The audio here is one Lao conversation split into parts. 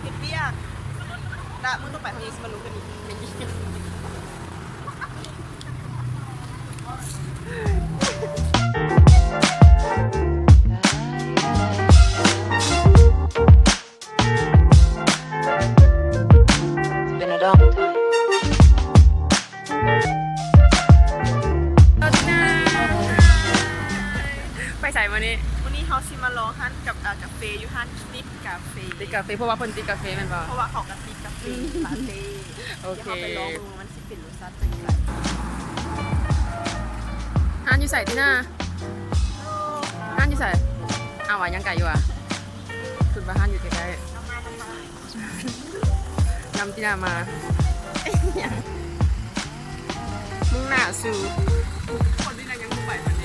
ເຮັດວຽກ ລະມື້ຕໍ່ໄປເຮົາຍັງຊິມາລົງກັນອີກ. ໄປໃສມື້ນີ້? ມື້ນີ້ເຮົາຊິມາລອງຮ້ານກັບ ເອີ ກາເຟຢູ່ຮ້ານຕິດກາເຟ ຕິດກາເຟ ເພາະວ່າເພິ່ນຕິດກາເຟແມ່ນບໍ່? ເພາະວ່າເຂົາກໍຕິດກາເຟ ລາເຕ້. ໂອເຄ ດຽວເຮົາໄປລອງເບິ່ງວ່າມັນຊິເປັນລົດຊາດຈັ່ງໃດ. ຮ້ານຢູ່ໃສຕິນາ? ຮ້ານຢູ່ໃສ? ອ້າວ ວ່າຍັງໄກຢູ່ຫວາ? ຄິດວ່າຮ້ານຢູ່ໃກ້ໆ. ນຳຕິນາມາ ມຸ່ງໜ້າສູ່ ຄົນທີ່ນາຍັງບໍ່ໄປປານໃດ.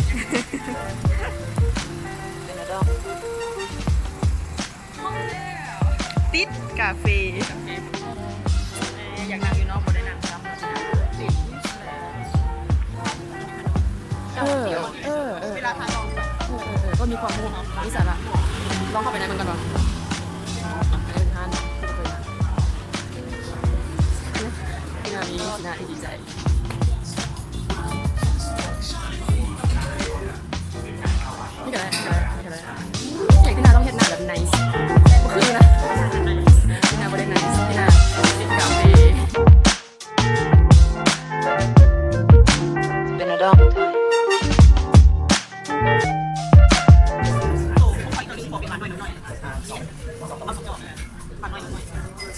ຕິດກາເຟ ກາເຟ ເອີ ຢາກນັ່ງຢູ່ນອກ ບໍ່ໄດ້ນັ່ງຊ້ຳ. ເອີ ເອີ ເອີ ເວລາທານອອກ ເອີ ເອີ ເອີ ກໍມີຄວາມຮູ້ ມີສາລະ. ລອງເຂົ້າໄປໃນເບິ່ງກ່ອນບໍ່? ອັນນີ້ເປັນຮ້ານທີ່ບໍ່ເຄີຍມາ. ທີ່ໜ້າມີສີໜ້າທີ່ດີໃຈ. ນີ້ກໍໄດ້ ນີ້ກໍໄດ້ ນີ້ກໍໄດ້. ຢ່າງທີ່ໜ້າຕ້ອງເຮັດໜ້າແບບໄນສ໌ ບໍ່ຄືນະ. ທີ່ໜ້າບໍ່ໄດ້ໄນສ໌ ທີ່ໜ້າຕິດກາເຟ.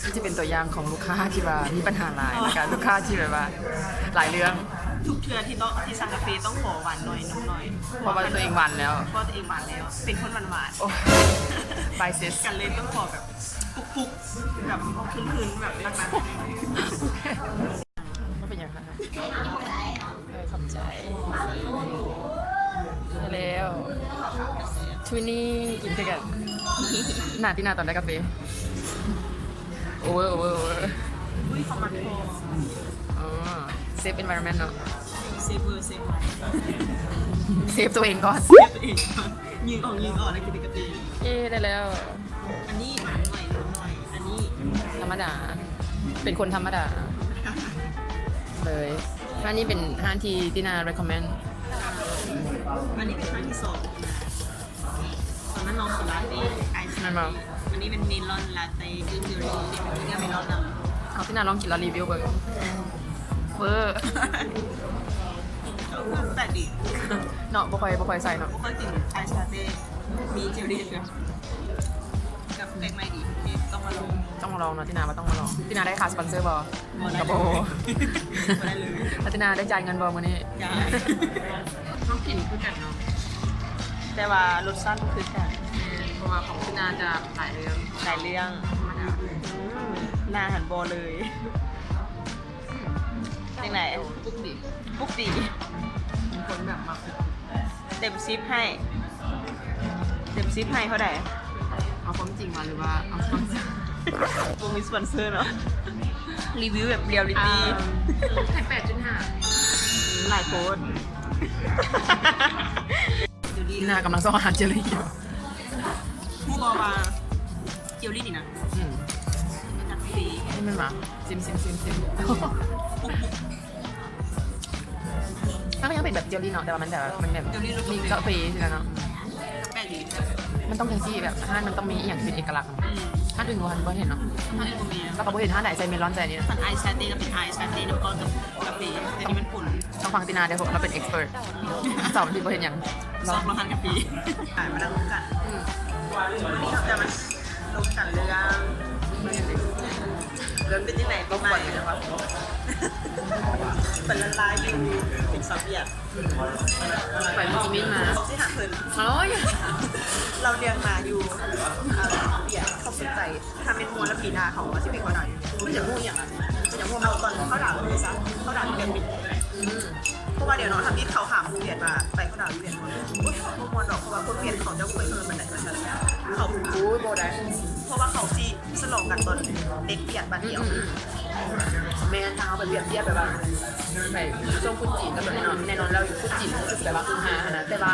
ມັນຈະເປັນຕົວຢ່າງຂອງລູກຄ້າທີ່ວ່າມີບັນຫາຫຼາຍ ແລ້ວກະລູກຄ້າທີ່ແບບວ່າຫຼາຍເລື່ອງ. ທຸກເທື່ອທີ່ຕ້ອງ ທີ່ສັ່ງກາເຟຕ້ອງຂໍຫວານໜ້ອຍ ນົມໜ້ອຍ ເພາະວ່າຕົວເອງຫວານແລ້ວ ເພາະວ່າຕົວເອງຫວານແລ້ວ ເປັນຄົນຫວານໆ. ໂອ້ ບາຍເຊສ ກໍເລີຍຕ້ອງຂໍແບບປຸກໆ ແບບຄືນໆ ແບບໜັກໆ. ບໍ່ເປັນຫຍັງ. ເອີ ຂອບໃຈ. ແລ້ວ ທວິນນີ່ ກິນຄືກັນ. ໜ້າຕິນາຕອນໄດ້ກາເຟ ໂອເວີ ໂອເວີ ໂອເວີ. ອຸ້ຍ ເຂົາມັກພໍ. ອໍ ເຊຟເອັນໄວຣອນເມັນເນາະ. ເຊຟເວີ ເຊຟ ເຊຟຕົວເອງກ່ອນ ເຊຟຕົວເອງກ່ອນ. ຍິງອອກຍິງອອກ ແລ້ວກິນແຕ່ກາເຟ. ເຢ້ ໄດ້ແລ້ວ. ອັນນີ້ຫວານໜ້ອຍ ນົມໜ້ອຍ. ອັນນີ້ທຳມະດາ ເປັນຄົນທຳມະດາເລີຍ. ຮ້ານນີ້ເປັນຮ້ານທີ່ຕິນາ ເຣັກຄອມເມັນ. ອັນນີ້ເປັນຄັ້ງທີສອງ ຕອນນັ້ນລອງກິນລາເຕ້ ໄອສ໌ ແມ່ນບໍ່? ອັນນີ້ເປັນເມລອນລາເຕ້ ເຈີລລີ ເນຍ ເປັນເມລອນນຳ. ເອົາ ຕິນາລອງກິນແລ້ວຣີວິວເບິ່ງ. ເວີ ແປກດີເນາະ ບໍ່ຄ່ອຍ ບໍ່ຄ່ອຍໃສ່ເນາະ. ບໍ່ເຄີຍກິນໄອສ໌ລາເຕ້ ມີເຈີລລີເທື່ອ. ແບບແປກໃໝ່ດີ ຕ້ອງມາລອງ ຕ້ອງມາລອງເນາະ. ຕິນາວ່າຕ້ອງມາລອງ. ຕິນາໄດ້ຄ່າສະປອນເຊີບໍ່? ບໍ່ໄດ້ ກໍບໍ່ ບໍ່ໄດ້ເລີຍ. ແລ້ວຕິນາໄດ້ຈ່າຍເງິນບໍ່ມື້ນີ້? ຈ່າຍ. ຕ້ອງກິນຄືກັນເນາະ ແຕ່ວ່າລົດຊາດບໍ່ຄືກັນ. ແມ່ນ ເພາະວ່າຂອງຕິນາຈະຫຼາຍເລື່ອງ ຫຼາຍເລື່ອງ. ອືມ ໜ້າຫັ້ນບໍ່ເລີຍ. ຈັ່ງໃດ? ປຸກດີ ປຸກດີ. ເປັນຄົນແບບມັກ ເຕັມສິບໃຫ້ ເຕັມສິບໃຫ້ເທົ່າໃດ? ເອົາຄວາມຈິງມາ ຫຼືວ່າເອົາຄວາມ ບໍ່ມີສະປອນເຊີເນາະ. ຣີວິວແບບເຣຍລລິຕີ. ອ່າ ໃຫ້ແປດຈຸດຫ້າ. ຫຼາຍໂພດ. ໜ້າກຳລັງຊອກຫາເຈວລີຢູ່. ຮູ້ບໍ່ວ່າເຈວລີນີ້ນະ ອືມ ມັນຫຍັງເດ ນີ້ແມ່ນຫວາ? ຊິມ ຊິມ ຊິມ ຊິມ. ມັນກໍຍັງເປັນແບບເຈວລີເນາະ ແຕ່ວ່າມັນແບບວ່າ ມັນແບບມີກາເຟຊີ້ນະເນາະ. ແປກດີ. ມັນຕ້ອງຈັ່ງຊີ້ ແບບຮ້ານມັນຕ້ອງມີອີ່ຫຍັງທີ່ເປັນເອກະລັກ. ອືມ ຮ້ານອື່ນບໍ່ ບໍ່ເຫັນເນາະ. ຮ້ານອື່ນບໍ່ມີ. ແລ້ວກໍບໍ່ເຫັນຮ້ານໃດໃສ່ເມລອນໃສ່ອັນນີ້ນະ. ຄັນໄອສ໌ລາເຕ້ກໍເປັນໄອສ໌ລາເຕ້ ນ້ຳຮ້ອນກັບກາເຟ ແຕ່ນີ້ມັນປຸ້ນ. ຕ້ອງຟັງຕິນາເດີ ເພາະວ່າລາວເປັນເອັກສະເປີດ. ສອງທີ່ບໍ່ເຫັນຫຍັງ ຊອກລາວຮ້ານກາເຟ. ໄປ ມານັ່ງລົມກັນ. ອືມ ມື້ນີ້ເຮົາຈະມາລົມກັນເລື່ອງ ເລື່ອງເປັນຈັ່ງໃດປີໃໝ່. ເປັນລາຍໆຢູ່ ເປັນຊາວຫວຽດ. ໄປໂຮຈິມິນມາ ຊິຫາເພິ່ນ. ໂອ້ຍ ລາວລຽນມາຢູ່ ເອີ ຫວຽດ ເຂົາສົນໃຈ. ຖ້າແມ່ນມ່ວນແລ້ວປີໜ້າເຂົາວ່າຊິໄປເຂົ້າດາວຢູ່ຫວຽດ. ມັນຢາກຮູ້ອີ່ຫຍັງອະ? ມັນຢາກຮູ້ເຮົາຕອນເຂົາດາວຢູ່ຫວຽດຊະ. ເຂົາດາວຢູ່ຫວຽດ. ອືມ ເພາະວ່າດຽວເນາະ ທຳອິດເຂົາຖາມຢູ່ຫວຽດວ່າໄປເຂົ້າດາວຢູ່ຫວຽດບໍ່? ໂອ້ຍ ບໍ່ມ່ວນດອກ ເພາະວ່າຄົນຫວຽດເຂົາເຈົ້າບໍ່ຄ່ອຍເຮີ້ນປານໃດ. ເຂົາ ໂອ້ຍ ບໍ່ໄດ້ ເພາະວ່າເຂົາຊິສະຫຼອງກັນຕອນເດັກຫວຽດບາດດຽວ. ອືມ ແມ່ນ ຖ້າເຮົາໄປປຽບທຽບແບບວ່າ ໄປຊ່ວງພຸດຈີນກັບແບບນີ້ເນາະ ແນ່ນອນແລ້ວພຸດຈີນຄືຊິແບບວ່າຄືຮາຫັ້ນນະ ແຕ່ວ່າ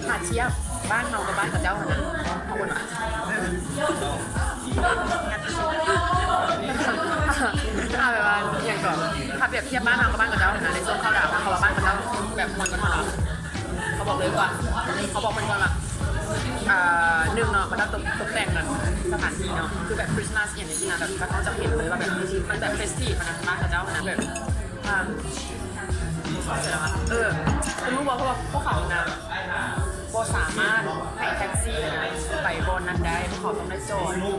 ຖ້າທຽບບ້ານເຮົາກັບບ້ານເຂົາເຈົ້າຫັ້ນນະ ເຮົາບໍ່ວ່າ. ທຽບບ້ານເຮົາກັບບ້ານເຂົາເຈົ້າຫັ້ນນະ ໃນຊ່ວງເຂົ້າດາວ ເພາະວ່າບ້ານເຂົາເຈົ້າແບບມ່ວນກວ່າເຮົາ. ເຂົາບອກເລີຍກ່ອນ ເຂົາບອກເພິ່ນກ່ອນວ່າ ເອີ ໜຶ່ງເນາະ ເຂົາເຈົ້າຕົກ ຕົກແຕ່ງແບບສະຖານທີ່ເນາະ ຄືແບບຄຣິສມາສອີ່ຫຍັງຊີ້ນະ ແບບເຂົາເຈົ້າເຫັນເລີຍວ່າແບບມັນແບບເຟສທີຟຫັ້ນນະ ບ້ານເຂົາເຈົ້າຫັ້ນນະ ແບບ ອ່າ ເອີ ເພິ່ນຮູ້ບໍ່ ເພາະວ່າພວກເຂົານະ ບໍ່ສາມາດໃຫ້ແທັກຊີນະໄປບ່ອນນັ້ນໄດ້ ພວກເຂົາຕ້ອງໄດ້ຈອດຢູ່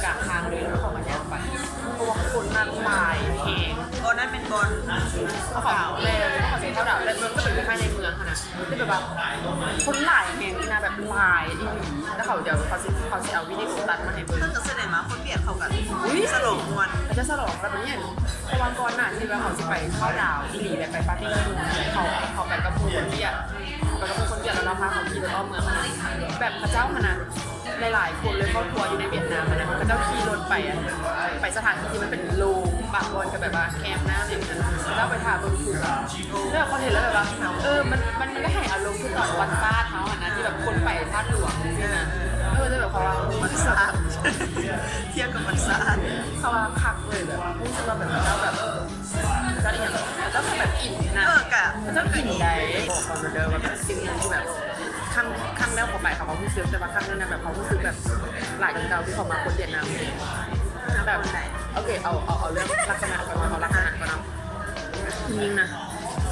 ກາງທາງເລີຍ ແລ້ວພວກເຂົາກໍຍ່າງໄປ ເພາະວ່າຄົນນະຫຼາຍແຮງ. ບ່ອນນັ້ນແມ່ນບ່ອນ ພວກເຂົາ ແມ່ນ ພວກເຂົາຊິເຂົ້າດາວ ແຕ່ມັນກໍເປັນຄ້າຍໆໃນເມືອງຫັ້ນນະ ແຕ່ແບບວ່າຄົນຫຼາຍແຮງນີ້ນະ ແບບຫຼາຍອີ່ຫຼີ ແລ້ວເຂົາ ດຽວເຂົາຊິ ເຂົາຊິເອົາວິດີໂອຕັດມາໃຫ້ເບິ່ງ. ເພິ່ນກໍສະແດງວ່າຄົນຫວຽດເຂົາກໍ ອຸ້ຍ ສະຫຼອງມ່ວນ ເຂົາຈະສະຫຼອງແບບນີ້ ເພາະວ່າກ່ອນໜ້າທີ່ວ່າເຂົາຊິໄປເຂົ້າດາວອີ່ຫຼີ ແບບໄປປາຕີ້ກັບໝູ່ ເຂົາ ເຂົາໄປກັບໝູ່ຄົນຫວຽດ ໄປກັບໝູ່ຄົນຫວຽດ ແລ້ວເຮົາພາເຂົາຂີ່ລົດອ້ອມເມືອງຫັ້ນນະ ແບບເຂົາເຈົ້າຫັ້ນນະ ຫຼາຍໆຄົນເລີຍ ຄອບຄົວຢູ່ໃນຫວຽດນາມຫັ້ນນະ ເຂົາເຈົ້າຂີ່ລົດໄປ ໄປສະຖານທີ່ທີ່ມັນເປັນໂລງ ບາງບ່ອນກໍແບບວ່າແຄມນ້ຳຫຍັງຫັ້ນນະ ເຂົາເຈົ້າໄປຖ້າເບິ່ງພູ ແລ້ວເຂົາເຫັນແລ້ວແບບວ່າ ເອີ ມັນ ມັນ ມັນໄດ້ໃຫ້ອາລົມຄືຕອນວັນຊາດເຮົາຫັ້ນນະ ທີ່ແບບຄົນໄປທາດຫຼວງຊີ້ນະ ເອີ ແຕ່ແບບເຂົາວ່າ ວັນຊາດ ທຽບກັບວັນຊາດ ເຂົາວ່າຄັກເລີຍ ແບບຮູ້ສຶກວ່າແບບເຂົາເຈົ້າແບບ ເຂົາເຈົ້າອີ່ຫຍັງ ເຂົາເຈົ້າແບບອິນນະ ເອີ ກະ ເຂົາເຈົ້າອິນໄດ໋ ບອກກ່ອນເດີວ່າແບບສິ່ງທີ່ແບບ ຄັ້ງ ຄັ້ງແລ້ວເຂົາໄປເຂົາບໍ່ຮູ້ສຶກ ແຕ່ວ່າຄັ້ງນັ້ນນະແບບເຂົາຮູ້ສຶກແບບຫຼາຍກວ່າເກົ່າ ທີ່ເຂົາມາຄົນຫວຽດນາມ ແບບ ໂອເຄ ເອົາ ເອົາ ເອົາເລື່ອງລັກສະນະກ່ອນເນາະ ເອົາລັກສະນະກ່ອນເນາະ ຜູ້ຍິງນະ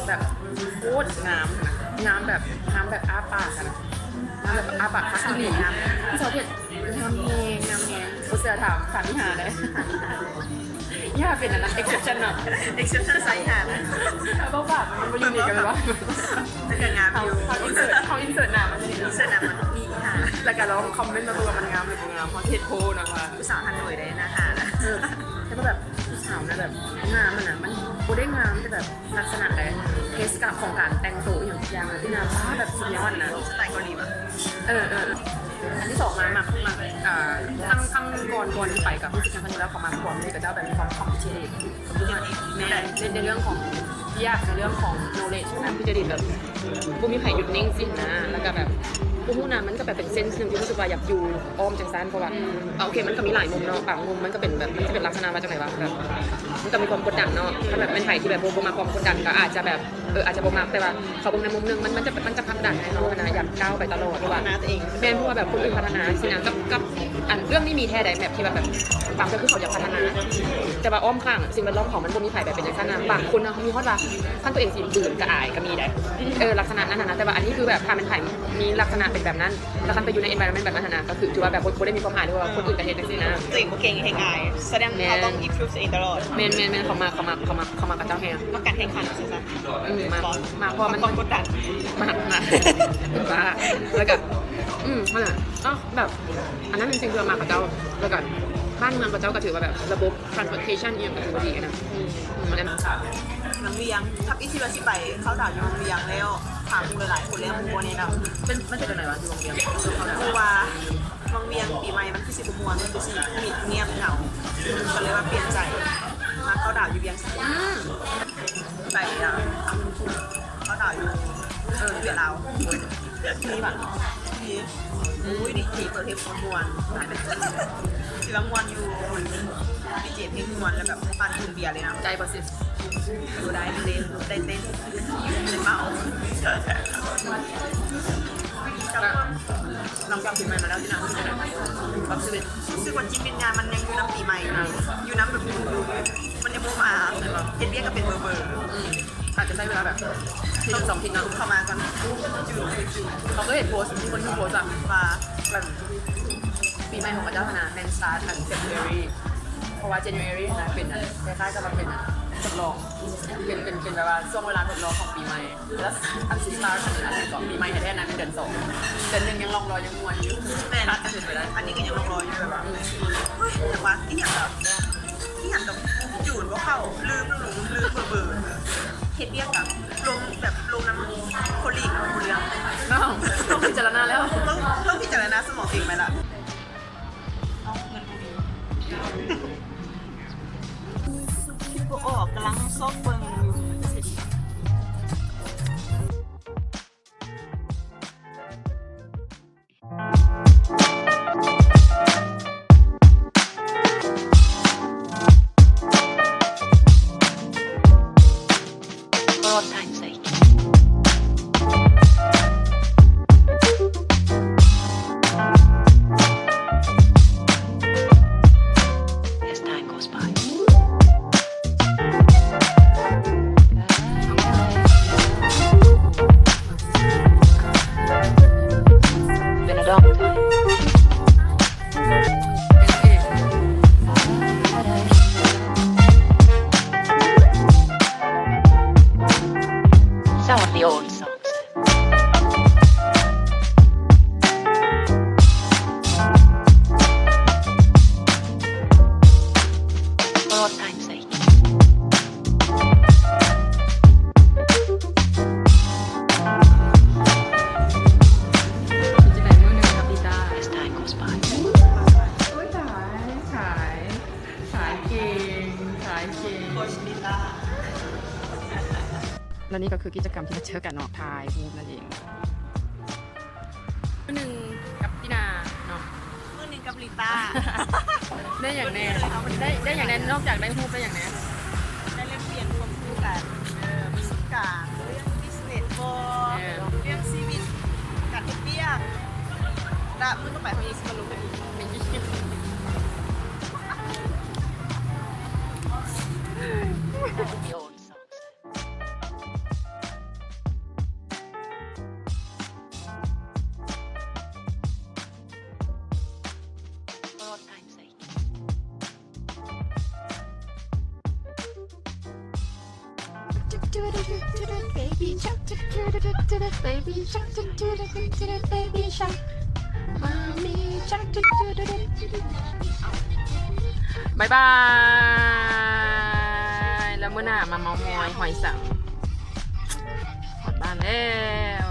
ແບບໂຄດງາມນະ ງາມແບບ ງາມແບບອ້າປາກຫັ້ນນະ ງາມແບບອ້າປາກຄັກອີ່ຫຼີ ງາມ ຜູ້ສາວຫວຽດ ງາມແຮງ ງາມແຮງ ບໍ່ເຊື່ອຖາມ ຖາມອີ່ຫ່າເດີ. ອີ່ຫ່າເປັນອັນນັ້ນ ເອັກເຊັບຊັນເນາະ ເອັກເຊັບຊັນ ໃສ່ອີ່ຫ່ານະ ເວົ້າບາບມັນບໍ່ຢູ່ນີ້ກັນເລີຍວ່າ ແຕ່ກໍງາມຢູ່ ເຮົາ ເຮົາອິນເສີດ ເຮົາອິນເສີດໜ້າມັນ ອິນເສີດໜ້າມັນ ມີອີ່ຫ່າ ແລ້ວກໍລອງຄອມເມັນມາເບິ່ງວ່າມັນງາມຫຼືບໍ່ງາມ ເຮົາຊິເຮັດໂພນະວ່າ ຜູ້ສາວຮາໂນ້ຍໄດ້ໜ້າຕານະ ເອີ ແຕ່ວ່າແບບຜູ້ສາວນະແບບງາມຫັ້ນນະ ມັນບໍ່ໄດ້ງາມແຕ່ແບບ ລັກສະນະໃດ ເທສກະຂອງການແຕ່ງໂຕອີ່ຫຍັງທຸກຢ່າງເລີຍ ທີ່ໜ້າ ວ້າ ແບບສຸດຍອດນະ ສະໄຕເກົາຫຼີວະ ເອີ ເອີ ອັນທີສອງມາ ມັກ ມັກ ອ່າ ຄັ້ງ ຄັ້ງກ່ອນ ກ່ອນທີ່ໄປກໍຮູ້ສຶກຈັ່ງຊັ້ນຢູ່ແລ້ວ ເຂົາມັກຄວາມທີ່ເຂົາເຈົ້າແບບມີຄວາມຄອມເພທິທີຟ ແມ່ນ ໃນ ໃນເລື່ອງຂອງວຽກ ໃນເລື່ອງຂອງໂນເລັດ ຄອມເພທິທີຟແບບບໍ່ມີໃຜຢຸດນິ່ງຊີ້ນະ ແລ້ວກໍແບບບໍ່ຮູ້ນະ ມັນກໍແບບເປັນເຊັນໜຶ່ງທີ່ຮູ້ສຶກວ່າຢາກຢູ່ອ້ອມຈັ່ງຊັ້ນ ເພາະວ່າ ອືມ ໂອເຄ ມັນກໍມີຫຼາຍມຸມເນາະ ບາງມຸມມັນກໍເປັນແບບ ມັນຈະເປັນລັກສະນະວ່າຈັ່ງໃດວະ ແບບ ມັນກໍມີຄວາມກົດດັນເນາະ ຖ້າແບບແມ່ນໃຜທີ່ແບບບໍ່ ບໍ່ມັກຄວາມກົດດັນກໍອາດຈະແບບ ເອີ ອາດຈະບໍ່ມັກ ແຕ່ວ່າເຂົາເບິ່ງໃນມຸມໜຶ່ງ ມັນ ມັນຈະ ມັນຈະຜັກດັນໃຫ້ເຮົາຫັ້ນນະ ຢາກກ້າວໄປຕະຫຼອດ ຫຼືວ່າ ພັດທະນາຕົວເອງ ແມ່ນ ເພາະວ່າແບບຄົນອື່ນພັດທະນາຊີ້ນະ ກັບ ກັບ ອັນເລື່ອງນີ້ມີແທ້ໃດ ແບບທີ່ວ່າແບບ ບາງເທື່ອຄືເຂົາຢາກພັດທະນາ ແຕ່ວ່າອ້ອມຂ້າງ ສິ່ງແວດລ້ອມເຂົາມັນບໍ່ມີໃຜແບບເປັນຈັ່ງຊັ້ນນະ ບາງຄົນນະ ມີຮອດວ່າ ຄັນຕົວເອງຊິບືນກໍອາຍກໍມີໃດ ເອີ ລັກສະນະນັ້ນຫັ້ນນະ ແຕ່ວ່າອັນນີ້ຄືແບບ ຖ້າແມ່ນໃຜມີລັກສະນະເປັນແບບນັ້ນ ແລ້ວຄັນໄປຢູ່ໃນ environment ແບບນັ້ນຫັ້ນນະ ກໍຄືຖືວ່າແບບບໍ່ ບໍ່ໄດ້ມີຄວາມອາຍ ຫຼືວ່າຄົນອື່ນກໍເຮັດຈັ່ງຊີ້ນະ ຕົວເອງບໍ່ເກັ່ງ ເຮັດອາຍ ສະແດງວ່າເຮົາຕ້ອງ improve ຕົວເອງຕະຫຼອດ ແມ່ນ ແມ່ນ ແມ່ນ ເຂົາມັກ ເຂົາມັກ ເຂົາມັກ ເຂົາມັກຂະເຈົ້າແຮງ ມັກການແຂ່ງຂັນວ່າຊັ້ນຊະ ອືມ ມັກ ມັກ ເພາະວ່າມັນ ມັກກົດດັນ ມັກ ມັກ ເປັນບ້າ ແລ້ວກໍ ອືມ ຫັ້ນນະ ເນາະ ແບບ ອັນນັ້ນເປັນສິ່ງທີ່ວ່າມັກຂະເຈົ້າ ແລ້ວກໍບ້ານເມືອງຂະເຈົ້າກໍຖືວ່າແບບລະບົບ transportation ອີ່ຫຍັງກໍຖືວ່າດີນະ ອືມ ອືມ ອັນນັ້ນ ວັງວຽງ ທຳອິດທີ່ວ່າຊິໄປເຂົ້າດາວຢູ່ວັງວຽງແລ້ວ ຖາມໝູ່ຫຼາຍໆຄົນແລ້ວ ໝູ່ບໍ່ແນະນຳ ເປັນ ມັນເປັນຈັ່ງໃດວະ ຢູ່ວັງວຽງ ເຂົ້າດາວ ເພາະວ່າວັງວຽງປີໃໝ່ມັນຄືຊິບໍ່ມ່ວນ ມັນຄືຊິມິດງຽບເຫງົາ ກໍເລີຍວ່າປ່ຽນໃຈມາເຂົ້າດາວຢູ່ວຽງຊະ ອືມ ໄປ ອ່າ ເຂົ້າດາວຢູ່ ເອີ ຫວຽດລາວ ມີຫວາ? ມີ ໂອ້ຍ ດີເຈເປີດເພງມ່ວນໆ ຕາຍແລ້ວ ຊິວ່າມ່ວນຢູ່ ດີເຈເພງມ່ວນ ແລ້ວແບບປານກິນເບຍເລີຍນະ ໃຈບໍ່ຊິ ຢູ່ໄດ້ເຕັ້ນ ໄດ້ເຕັ້ນ ເມົາ ແລ້ວ ຫຼັງຈາກປີໃໝ່ມາແລ້ວ ທີ່ນະ ຄວາມຮູ້ສຶກ ຮູ້ສຶກວ່າຈິດວິນຍານມັນຍັງຢູ່ນຳປີໃໝ່ ອ່າ ຢູ່ນຳແບບ ມັນຍັງບໍ່ມາ ແມ່ນບໍ່ ເຮັດວຽກກໍເປັນເບີໆ ອືມ ອາດຈະໃຊ້ເວລາແບບທິດສອງທິດເນາະ ເຂົ້າມາກ່ອນ ເຂົາກໍເຫັນໂພສ ມີຄົນໂພສວ່າ ວ່າແບບປີໃໝ່ຂອງເຂົາເຈົ້າຫັ້ນນະ ແມ່ນ start ອັນ February ເພາະວ່າ January ຫັ້ນນະ ເປັນອັນ ຄ້າຍໆກັບວ່າເປັນອັນທົດລອງ ເປັນ ເປັນ ເປັນແບບວ່າຊ່ວງເວລາທົດລອງຂອງປີໃໝ່ ແລ້ວອັນ start ອັນນີ້ກໍປີໃໝ່ແທ້ໆນັ້ນແມ່ນເດືອນສອງ ເດືອນໜຶ່ງຍັງລ່ອງລອຍ ຍັງມ່ວນຢູ່ ແມ່ນ ອາດຈະເປັນໄປໄດ້ ອັນນີ້ກໍຍັງລ່ອງລອຍຢູ່ ແບບວ່າ ອືມ ເຮີ້ຍ ຫຍັງວະ ອີ່ຫຍັງວະ ອີ່ຫຍັງກັບ ຈູນບໍ່ເຂົ້າ ລືມ ຫຼົງລືມເບີໆ ເຮັດວຽກກັບລົງ ແບບລົງນຳໂຄລີກ ບໍ່ຮູ້ເລື່ອງ ເນາະ ຕ້ອງພິຈາລະນາແລ້ວ ຕ້ອງ ຕ້ອງພິຈາລະນາສະໝອງຕົວເອງໄວ້ລະ ເອົາ ເງິນບໍ່ມີ ຄິດບໍ່ອອກ ກຳລັງຊອກເບິ່ງຢູ່. ແລະນີ້ກໍຄືກິດຈະກຳທີ່ມາເຈີກັນເນາະ ຖ່າຍຮູບນັ້ນເອງ. ມື້ໜຶ່ງກັບຕິນາເນາະ ມື້ໜຶ່ງກັບລິຕ້າ. ໄດ້ຫຍັງແດ່? ໄດ້ ໄດ້ຫຍັງແດ່? ນອກຈາກໄດ້ຮູບໄດ້ຫຍັງແດ່? ໄດ້ແລກປ່ຽນຄວາມຮູ້ກັນ ເອີ ປະສົບການເລື່ອງບິສເນສບໍ ເອີ ເລື່ອງຊີວິດ ການເຮັດວຽກ ແລະມື້ຕໍ່ໄປເຮົາຍັງຊິມາລົມກັນອີກ. Baby shark, ບາຍບາຍ ແລ້ວມື້ໜ້າມາເມົາມອຍຫອຍສັງ. ຮອດບ້ານແລ້ວ.